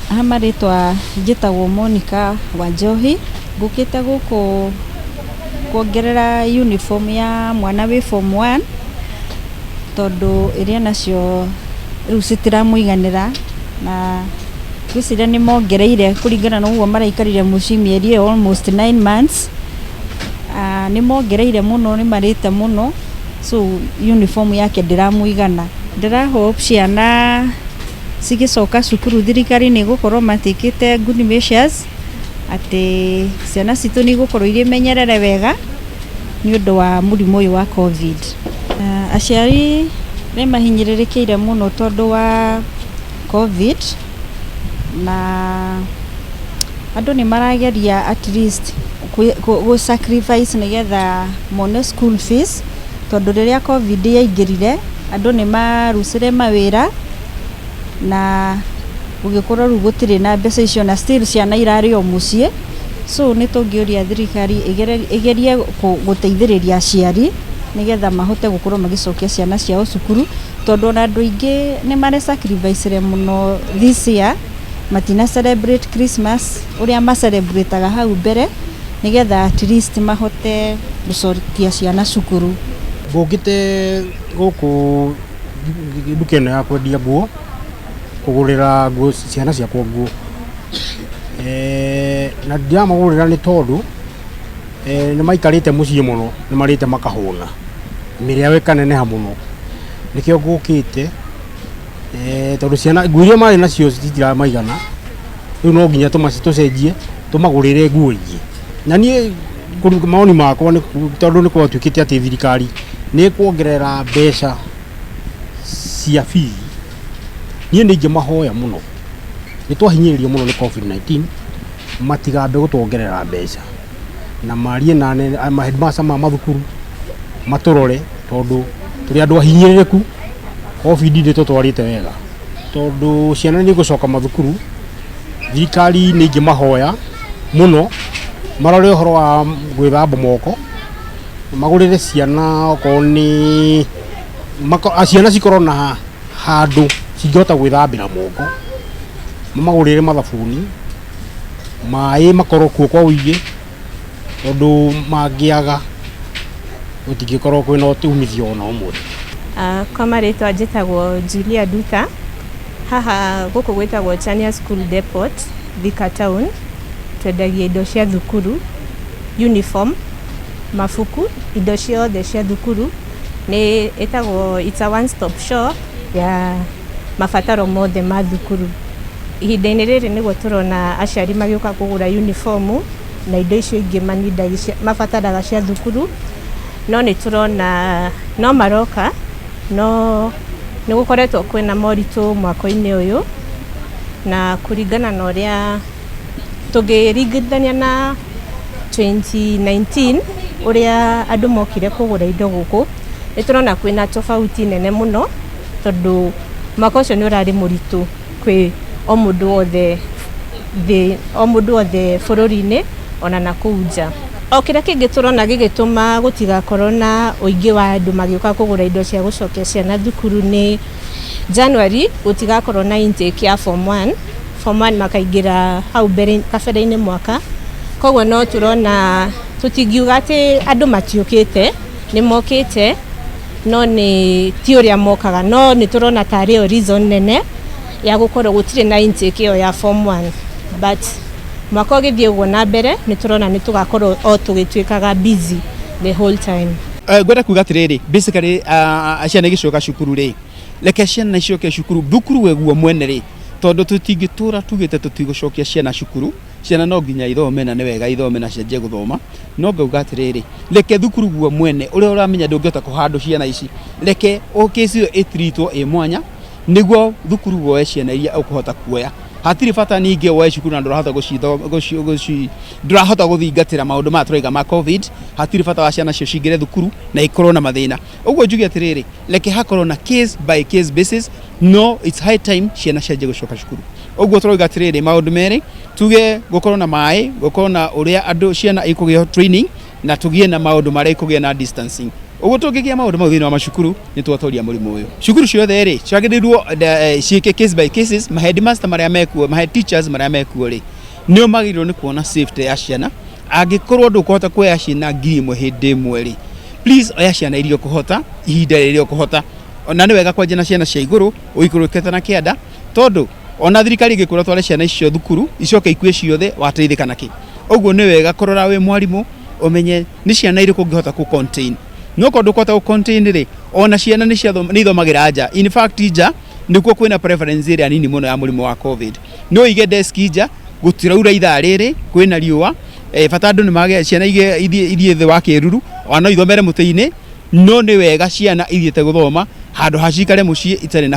Ha marĩtwa njĩtagwo Monica Wanjohi, ngũkĩte gũkũ kuongerera uniform ya mwana wĩ form 1 tondũ ĩrĩa nacio rĩu citiramũiganĩra na ngwĩciria nĩ mongereire kũringana na ũguo maraikarire mũciĩ mĩeri ĩyo almost 9 months. Nĩ mongereire mũno, nĩ marĩte mũno, so uniform yake ndĩramũigana. Ndĩra hope ciana cigĩcoka cukuru thirikari nĩ ĩgũkorwo matikĩte good measures atĩ ciana citũ nĩ igũkorwo irĩ menyerere wega nĩ ũndũ wa mũrimũ ũyũ wa COVID. Aciari nĩ mahinyĩrĩrĩkĩire mũno tondũ wa COVID, na andũ nĩ marageria at least gũ sacrifice nĩgetha mone school fees, tondũ rĩrĩa COVID yaingĩrire andũ nĩ marucire mawĩra na gũgĩkorwo rĩu gũtirĩ na mbeca icio, na still ciana irarĩ o mũciĩ. So nĩ tũngĩũria thirikari ĩgerie gũteithĩrĩria aciari nĩgetha mahote gũkorwo magĩcokia ciana ciao cukuru, tondũ ona andũ aingĩ nĩ mare sacrifice mũno this year, matina celebrate Christmas ũrĩa ma celebrate hau mbere, nĩgetha at least mahote gũcokia ciana cukuru. Ngũkĩte gũkũ nduka ĩno ya kwendia nguo kũgũrĩra nguo ciana ciakwa nguo, na ndiramagũrĩra nĩ tondũ nĩ maikarĩte mũciĩ mũno, nĩ marĩte makahũna, mĩrĩ yao ĩkaneneha mũno. Nĩkĩo ngũkĩte, tondũ ciana nguo iria marĩ nacio citiramaigana. Rĩu no nginya tũcenjie, tũmagũrĩre nguo ingĩ. Na niĩ mawoni makwa nĩ tondũ nĩ gwatuĩkĩte atĩ thirikari nĩ ĩkuongerera mbeca cia bithi, niĩ nĩ ingĩmahoya mũno. Nĩ twahinyĩrĩrio mũno nĩ COVID-19, matigambe gũtuongerera mbeca na marie na headmaster ma mathukuru matũrore, tondũ tũrĩ andũ ahinyĩrĩrĩku. COVID ndĩtũtwarĩte wega. Tondũ ciana nĩ igũcoka mathukuru, thirikari nĩ ingĩmahoya mũno marore ũhoro wa gwĩthamba moko, magũrĩre ciana okorwo nĩ ciana cikorwo na handũ cingĩhota gwĩthambĩra moko, mamagũrĩre mathabuni, maĩ makorwo kuo kwa ũingĩ, tondũ mangĩaga gũtingĩkorwo kwĩna umithio ona ũmwe. Kwa marĩtwa njĩtagwo Julia Duta. Haha gũkũ gwĩtagwo Chania School Depot, Thika Town. Twendagia indo cia thukuru, uniform, mabuku, indo ciothe cia thukuru. Nĩ ĩtagwo, it's a one stop shop ya mabataro mothe ma thukuru. Ihinda-inĩ rĩrĩ nĩguo tũrona aciari magĩũka kũgũra uniform na indo icio ingĩ manindagia mabataraga cia thukuru, no nĩ tũrona no maroka, no nĩ gũkoretwo kwĩna moritũ mwaka-inĩ ũyũ, na kũringana na ũrĩa tũngĩringithania na 2019 ũrĩa andũ mokire kũgũra indo gũkũ, nĩ tũrona kwĩna tofauti nene mũno, tondũ mwaka ũcio nĩ ũrarĩ mũritũ kwĩ o mũndũ wothe thĩ, o mũndũ wothe bũrũri-inĩ ona na kũu nja. O kĩrĩa kĩngĩ tũrona gĩgĩtũma gũtigakorwo na ũingĩ wa andũ magĩũka kũgũra indo cia gũcokia ciana thukuru nĩ January gũtigakorwo na intake ya form 1. Form 1 makaingĩra hau mbere kabere-inĩ mwaka, koguo no tũrona tũtingiuga atĩ andũ matiũkĩte, nĩ mokĩte, no nĩ ti ũrĩa mokaga. No nĩ tũrona tarĩ yo reason nene ya gũkorwo gũtirĩ na intake ĩyo ya form 1, but mwaka ũgĩthiĩ ũguo na mbere nĩ tũrona nĩ tũgakorwo o tũgĩtuĩkaga busy the whole time. Ngwenda kuga atĩrĩrĩ, basically ciana igĩcoka cukuru rĩ, reke ciana icoke cukuru, thukuru weguo mwene rĩ, tondũ tũtingĩtũra tugĩte tũtigũcokia ciana cukuru. Ciana no nginya ithome, na nĩ wega ithome na cianjie gũthoma, no ngauga atĩrĩrĩ, reke thukuru guo mwene ũrĩa ũramenya ndũngĩhota kũhandũ ciana ici, reke kesi ĩyo ĩtiritwo ĩ mwanya nĩguo thukuru woe ciana iria ũkũhota kuoya. Hatirĩ bata ningĩ woe cukuru na ndũrahota ndũrahota gũthingatĩra maũndũ maya tũraiga ma COVID. Hatirĩ bata wa ciana cio cingĩre thukuru na ikorwo na mathĩna. Ũguo njuge atĩrĩrĩ, reke hakorwo na case by case basis, no it's high time ciana cianjie gũcoka cukuru. Ũguo tũrauga atĩrĩrĩ, maũndũ merĩ tuge, gũkorwo na maĩ, gũkorwo na ũrĩa andũ ciana ikũgĩa training, na tũgĩe na maũndũ marĩa ikũgĩa na distancing. Ũguo tũngĩgĩa maũndũ mau thĩinĩ wa macukuru, nĩ twatoria mũrimũ ũyũ. Cukuru ciothe rĩ, ciagĩrĩirwo ciĩke case by cases. Ma headmaster marĩa mekuo, ma head teachers marĩa mekuo rĩ, nĩo magĩrĩirwo nĩ kuona safety ya ciana. Angĩkorwo ndũkũhota kuoya ciana 1000 hĩndĩ ĩmwe rĩ, please oya ciana iria ũkũhota ihinda rĩrĩa ũkũhota. Na nĩ wega kwanjia na ciana cia igũrũ, ũikũrũkĩte na kĩanda, tondũ ona thirikari ĩngĩkwĩra tware ciana icio thukuru icoke ikue ciothe, wateithĩka nakĩ? Ũguo nĩ wega kũrora wĩ mwarimũ, ũmenye nĩ ciana irĩkũ ũngĩhota kũ contain. No korwo ndũkũhota gũ contain rĩ, ona ciana nĩ ithomagĩra nja. In fact, nja nĩkuo kwĩna prevalence ĩrĩa nini mũno ya mũrimũ wa COVID. No ũige desk nja, gũtiraura ithaa rĩrĩ, kwĩna riũa, bata andũ nĩ magĩa ciana ithiĩ thĩ wa kĩruru, ona no ithomere mũtĩ-inĩ. No nĩ wega ciana ithiĩte gũthoma handũ ha cikare mũciĩ itarĩ na